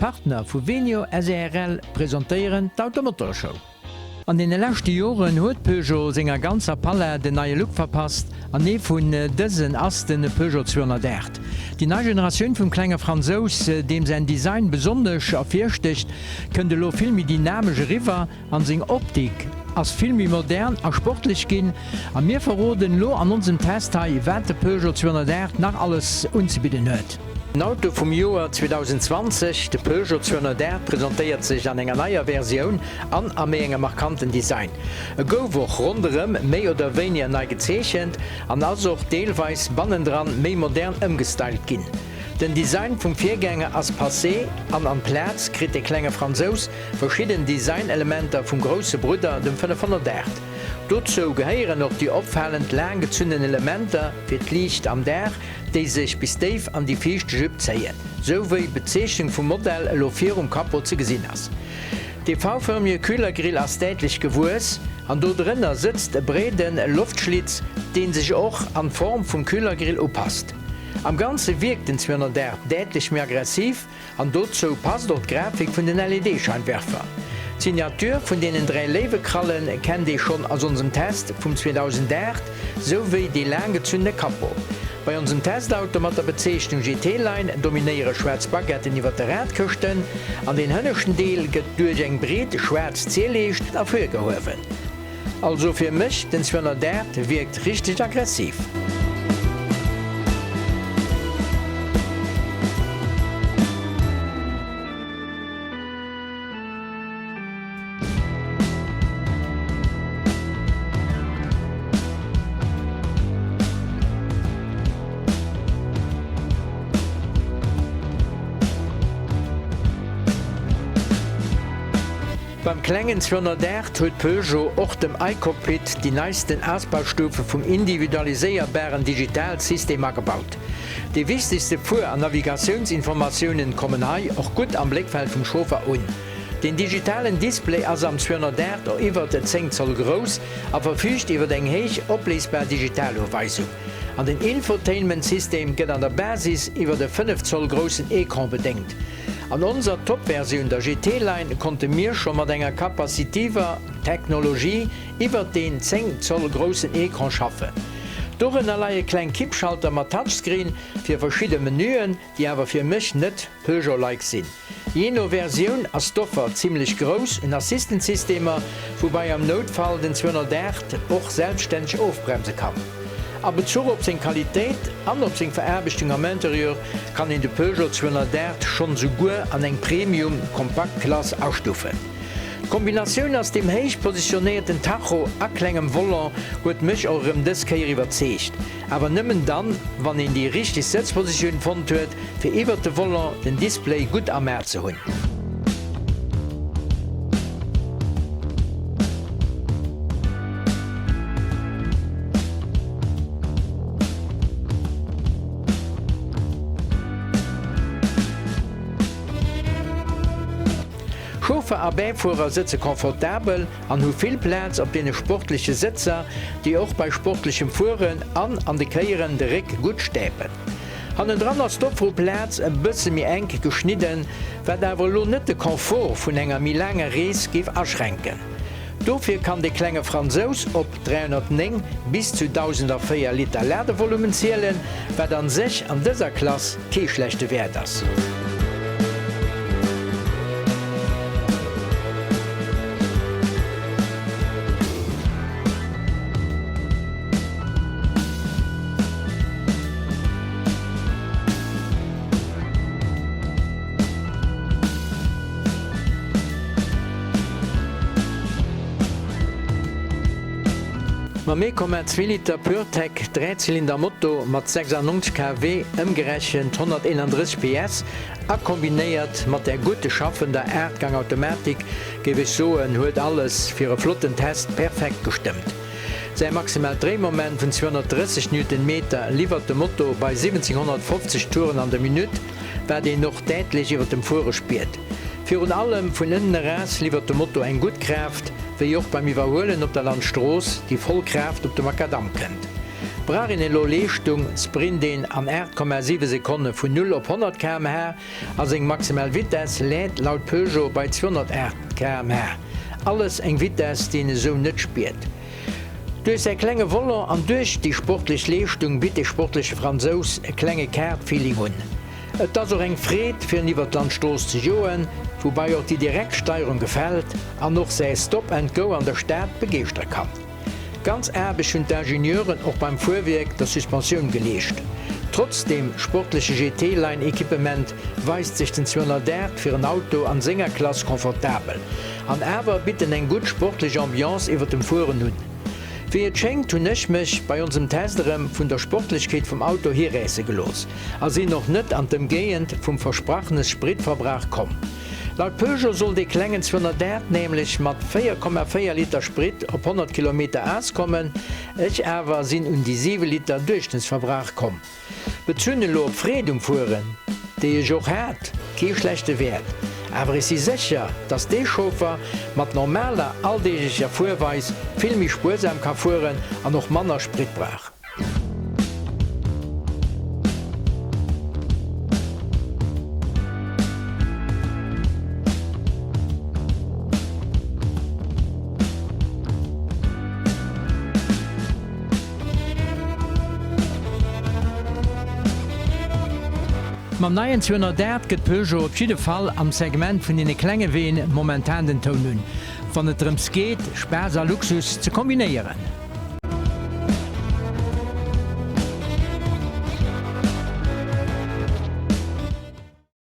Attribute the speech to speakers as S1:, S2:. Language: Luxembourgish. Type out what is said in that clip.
S1: Partner vu Venio SARL presentéieren d'Automotorshow. An deene leschte Joren huet Peugeot senger ganzer Palett en neie Look verpasst an ee vun dësen ass de Peugeot 208. Déi nei Generatioun vum klenge Fransous, deem säin Design besonnesch ervirstécht, kënnt elo vill méi dynamesch eriwwer An seng Optik ass vill méi modern a sportlech ginn. A mir verroden elo an onsem Test hei wat de Peugeot 208 nach alles unzebidden huet. Den Auto vum Joer 2020, de Peugeot 208 presentéiert sech an enger neier Versioun an a méi engem markanten Design. E gouf och ronderëm méi oder wéinier nei gezeechent an ass och deelweis bannendran méi modern ëmgestylt ginn. Den Design vum Virgänger ass passé an an d'Plaz kritt de klenge Fransous Verschidden Designelementer vum grousse Brudder, dem 508. Dozou gehéieren och déi opfalend laang gezunnen Elementer fir d'Liicht am Daach, déi sech bis déif an déi viischt Jupe zéien, sou wéi d'Bezeechnung vum Modell elo virum Capot ze gesinn ass. De V-förmege Kühlergrill ass däitlech gewuess an do drënner sëtzt e breede Loftschlitz, dee sech och an d'Form vum Kühlergrill upasst. Am Ganze wierkt den 208 däitlech méi aggressiv, An dozou passt och d'Grafik vun den LED-Scheinwerfer. D'Signature vun deenen 3 Léiwekrallen kennt ee schonn aus onsem Test vum 2008, sou wéi dee laang gezunnene Capot. Bei onsem Testauto mat der Bezeechnung GT-Line dominéiere schwaarz Baguetten iwwer de Radkëschten an deen hënneschten Deel gëtt duerch eng breet schwaarz Zierleescht ervirgehuewen. Also fir mech den 208 wierkt richteg aggressiv. Beim klengen 208 huet Peugeot och dem i-Cockpit déi neisten Ausbaustufe vum individualiséierbaren Digitalsystem agebaut. Déi wichtegste Fuer an Navigatiounsinformatiounen kommen hei och gutt am Bléckfeld vum Chauffer un. Den digitalen Display ass am 208 och iwwert 10 Zoll grouss a verfüügt iwwert eng héich opléisbar Digitaluweisung. An den Infotainment-System gëtt an der Basis iwwert e 5 Zoll groussen Ecran bedéngt. An onser Top-Versioun, der GT-Line, konnte mir scho mat enger kapazitiver Technologie iwwert deen 10 Zoll groussen Ecran schaffen. Dorënner leie kleng Kippschalter mat Touchscreen fir verschidde Menüen, déi awer fir mech net Peugeot-like sinn. Jee no Versioun ass d'Offer zimmlech grouss un Assistant-Systemer, woubai am Noutfall den 208 och selbststänneg ofbremse kann. A Bezuch op seng Qualitéit an op seng Veraarbechtung am Interieur kann een de Peugeot 208 schonn souguer an eng Premium Kompaktklass astufen. D'Kombinatioun aus dem héich positionéierten Tacho a klengem Volant huet mech och erëm dës Kéier iwwerzeegt, awer nëmmen dann, wann een déi richteg Sëtzpositioun fonnt huet, fir iwwert de Volant den Display gutt am A ze hunn. Chauffer a Bäifuerer sëtze confortabel an hu vill Plaz op deene sportleche Sëtzer, déi och bei sportlechem Fueren an an de Kéieren de Réck gutt stäipen. Hannendran ass d'Offer u Plaz e bësse méi enk geschnidden, wat awer elo net de Confort vun enger méi laanger Rees géif aschränken. Dofir kann de klenge Fransous op 309 bis zu 1.004 Liter Ladevolumen zielen, wat an sech an dëser Klass kee schlechte Wäert ass. Mam 1,2 Liter PureTech Dräizylinder Motor mat 96 kW, ëmgerechent 131 PS, a kombinéiert mat der gutt schaffender 8 Gang Automatik, géif ech soen, huet alles fir e flotten Test perfekt gestëmmt. Säi maximaalt Dréimoment vun 230 Newtonmeter liwwert de Motor bei 1750 Touren an der Minutt, wat een och däitlech iwwer dem Fuere spiert. Virun allem vun ënnen eraus liwwert de Motor eng gutt Kraaft, wéi och beim Iwwerhuelen op der Landstrooss déi voll Kraaft op de Makadamm kënnt. Brauch een elo Leeschtung, sprint een an 8,7 Sekonne vun 0 op 100 km/h a seng maximal Vitess läit laut Peugeot bei 208 km/h. Alles eng Vitess, déi een esou net spiert. Duerch säi klenge Volant an duerch déi sportlech Leeschtung bitt de sportleche Fransous e klenge Kart-Feeling un. Et ass och eng Freed fir en iwwer d'Landstrooss ze joen, woubai och déi direkt Steierung gefält an och säi Stop and Go an der Stad begeeschtere kann. Ganz Aarbecht hunn d'Ingenieuren och beim Fuerwierk, der Suspensioun, geleescht. Trotz dem sportleche GT-Line-Equipement weist sech den 208 fir en Auto an senger Klass confortabel an awer bitt en eng gutt sportlech Ambiance iwwer dem Fueren un. Wéi et schéngt hunn ech mech bei onsem Test erëm vun der Sportlechkeet vum Auto hiräisse gelooss a sinn och net an d'Ëmgéigend vum versprachene Spritverbrauch komm. Laut Peugeot soll dee klengen 208 nämlech mat 4,4 Liter Sprit op 100 Kilometer auskommen, ech awer sinn un déi 7 Liter Duerchschnëttsverbrauch komm. Bezunn elo op d'Freed um Fueren, déi ech och hat, kee schlechte Wäert, awer ech si sécher, dass dee Chauffer mat normaler alldeeglecher Fuerweis vill méi spuersam ka fueren an och manner Sprit brauch. Mam neien 208 gëtt Peugeot op jidde Fall am Segment vun deene klenge Ween momentan den Toun un, wann et drëms geet, Spaass a Luxus ze kombinéieren.